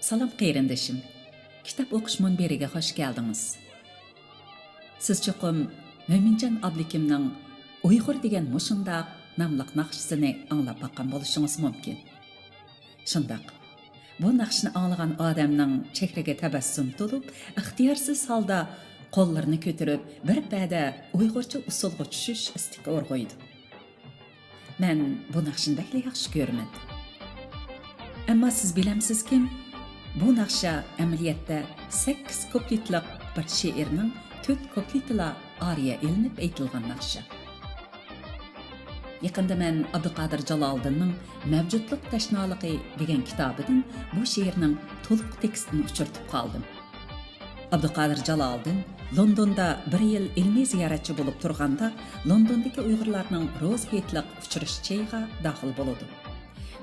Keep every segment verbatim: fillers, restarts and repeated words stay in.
سالام قېرىندىشىم، كىتاب ئوقۇش مۇنبىرىگە خوش كەلدىڭىز. سىز چوقۇم مۆمىنجان ئابلىكىمنىڭ ئۇيغۇر دېگەن مۇشۇنداق ناملىق ناخشىسىنى ئاڭلاپ باققان بولۇشىڭىز مۇمكىن. شۇنداق، بۇ ناخشىنى ئاڭلىغان ئادەمنىڭ چېھرىگە تەبەسسۇم تولۇپ، ئىختىيارسىز ھالدا قوللىرىنى كۆتۈرۈپ، بىر پەدە ئۇيغۇرچە ئۇسسۇلغا چۈشۈش ئىستىكى ئۇرغۇيدۇ. مەن بۇ ناخشىنى بەكلا ياخشى كۆرىمەن. ئەمما سىز بىلەمسىزكىن، بۇ ناخشا ئەمەلىيەتتە سەككىز كۇپلېتلىق بىر شېئىرنىڭ تۆت كۇپلېتىلا ئارىيە ئېلىنىپ ئېيتىلغان ناخشا. يېقىندا مەن ئابدۇقادىر جالالىدىننىڭ مەۋجۇتلۇق تەشنالىقى دېگەن كىتابىدىن بۇ شېئىرنىڭ تولۇق تېكىستىنى ئۇچرىتىپ قالدىم. ئابدۇقادىر جالالىدىن لوندوندا بىر يىل ئىلمىي زىيارەتچى بولۇپ تۇرغاندا، لوندوندىكى ئۇيغۇرلارنىڭ روزا ھېيتلىق ئۇچرىشىش چېيىغا داخىل بولىدۇ.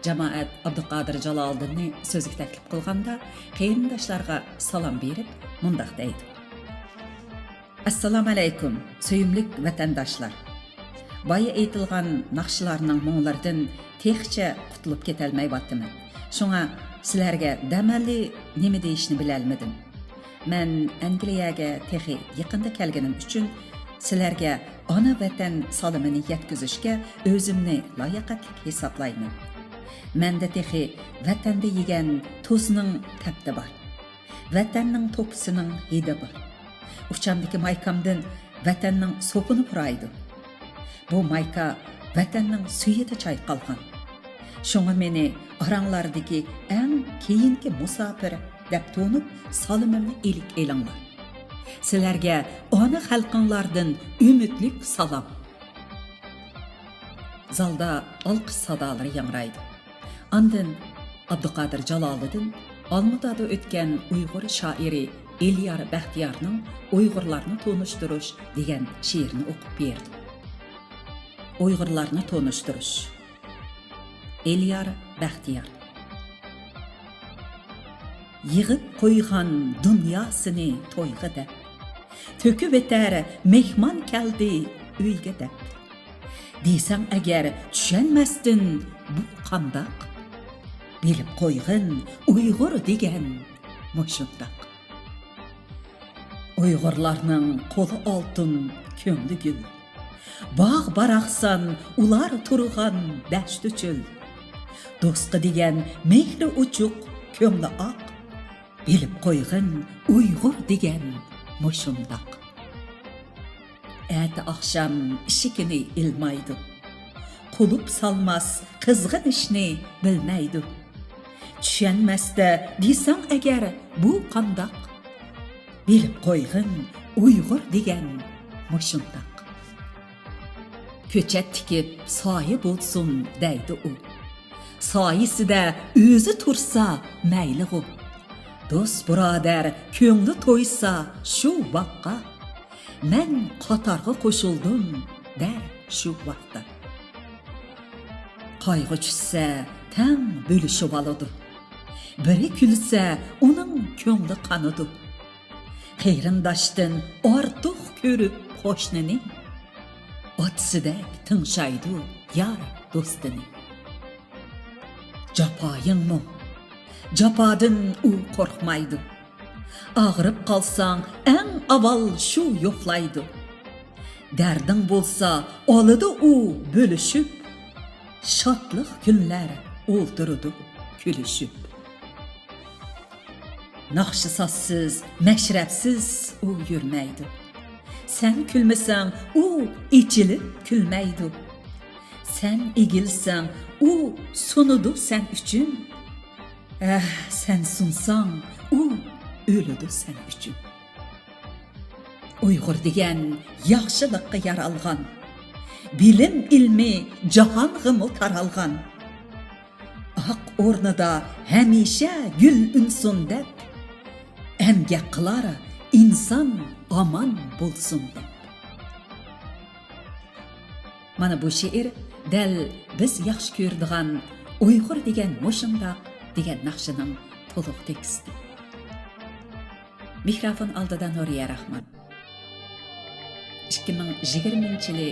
جامائەت ئابدۇقادىر جالالىدىننى سۆزگە تەكلىپ قىلغاندا، قېرىنداشلارغا سالام بېرىپ، مۇنداق دەيدۇ: ئەسسالامۇئەلەيكۇم، سۆيۈملۈك ۋەتەنداشلار! بايا ئېيتىلغان ناخشىلارنىڭ مۇڭلىرىدىن تېخىچە قۇتۇلۇپ كېتەلمەيۋاتىمەن. شۇڭا سىلەرگە دەمەللى نېمە دېيىشنى بىلەلمىدىم. مەن ئەنگلىيەگە تېخى يېقىندا كەلگىنىم ئۈچۈن سىلەرگە ئانا ۋەتەن سالىمىنى يەتكۈزۈشكە ئۆزۈمنى لاياقەتلىك ھېسابلايمەن. مەندە تېخى ۋەتەندە يېگەن تۇزنىڭ تەپتى بار. ۋەتەننىڭ توپىسىنىڭ ھىدى بار. ئۇچامدىكى مايكامدىن ۋەتەننىڭ سوپۇنى پۇرايدۇ. بۇ مايكا ۋەتەننىڭ سۈيىدە چايقالغان. شۇڭا مېنى ئاراڭلاردىكى ئەڭ كېيىنكى مۇساپىر دەپ تونۇپ، سالىمىمنى ئىلىك ئېلىڭلار. سىلەرگە ئانا خەلقىڭلاردىن ئۈمىدلىك سالام. زالدا ئالقىش سادالىرى ياڭرايدۇ. ئاندىن ئابدۇقادىر جالالىدىن ئالمۇتادا ئۆتكەن ئۇيغۇر شائىرى ئېلىيار بەختىيارنىڭ ئۇيغۇرلارنى تونۇشتۇرۇش دېگەن شېئىرىنى ئوقۇپ بېرىدۇ. ئۇيغۇرلارنى تونۇشتۇرۇش. ئېلىيار بەختىيار. يىغىپ قويغان دۇنياسىنى تويغا دەپ، تۆكۈۋېتەر مېھمان كەلدى ئۆيگە دەپ. دېسەڭ ئەگەر چۈشەنمەستىن بۇ قانداق؟ بىلىپ قويغىن ئۇيغۇر دېگەن مۇشۇنداق. ئۇيغۇرلارنىڭ قولى ئالتۇن، كۆڭلى گۈل. باغ باراقسان ئۇلار تۇرغان دەشتى چۆل. دوستقا دېگەن مېھرى ئوچۇق، كۆڭلى ئاق. بىلىپ قويغىن ئۇيغۇر دېگەن مۇشۇنداق. ئەتە ئاخشام ئىشىكىنى ئىلمايدۇ. قۇلۇپ سالماس قىزغىن ئىشنى بىلمەيدۇ. چۈشەنمەستە دېسەڭ ئەگەر بۇ قانداق؟ بىلىپ قويغىن ئۇيغۇر دېگەن مۇشۇنداق. كۆچەت تىكىپ سايە بولسۇن دەيدۇ ئۇ. سايىسىدە ئۆزى تۇرسا مەيلىغۇ. دوست بۇرادەر كۆڭلى تويسا شۇ باغقا. مەن قاتارغا قوشۇلدۇم دەر شۇ ۋاقىتتا. قايغۇ چۈشسە تەڭ بۆلۈشۈۋالىدۇ. بىرى كۈلسە ئۇنىڭ كۆڭلى قانىدۇ. قېرىنداشتىن ئارتۇق كۆرۈپ قوشنىنى، ئاتىسىدەك تىڭشايدۇ يار دوستىنى. جاپايىڭمۇ؟ جاپادىن ئۇ قورقمايدۇ. ئاغرىپ قالساڭ ئەڭ ئاۋۋال شۇ يوقلايدۇ. دەردىڭ بولسا ئالىدۇ ئۇ بۆلۈشۈپ، شادلىق كۈنلەر ئولتۇرىدۇ كۈلۈشۈپ. ناخشا سازسىز، مەشرەپسىز ئۇ يۈرمەيدۇ. سەن كۈلمىسەڭ ئۇ ئېچىلىپ كۈلمەيدۇ. سەن ئېگىلسەڭ ئۇ سۇنىدۇ سەن ئۈچۈن. ئەھ، سەن سۇنساڭ ئۇ ئۆلىدۇ سەن ئۈچۈن. ئۇيغۇر دېگەن ياخشىلىققا يارالغان، بىلىم ئىلمى جاھانغىمۇ تارالغان. ئاق ئورنىدا ھەمىشە گۈل ئۈنسۇن دەپ، ئەمگەك قىلار ئىنسان ئامان بولسۇن دەپ. مانا بۇ شېئىر دەل بىز ياخشى كۆرىدىغان ئۇيغۇر دېگەن مۇشۇنداق دېگەن ناخشىنىڭ تولۇق تېكىستى. مىكروفون ئالدىدا نۇرىيە راخمان. ئىككى مىڭ يىگىرمىنچى يىلى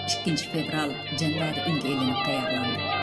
ئىككىنچى فېۋرال جەنۋەدە ئۈنگە ئېلىنىپ تەييارلاندى.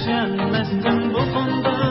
چۈشەنمەستىن بۇ قۇمدا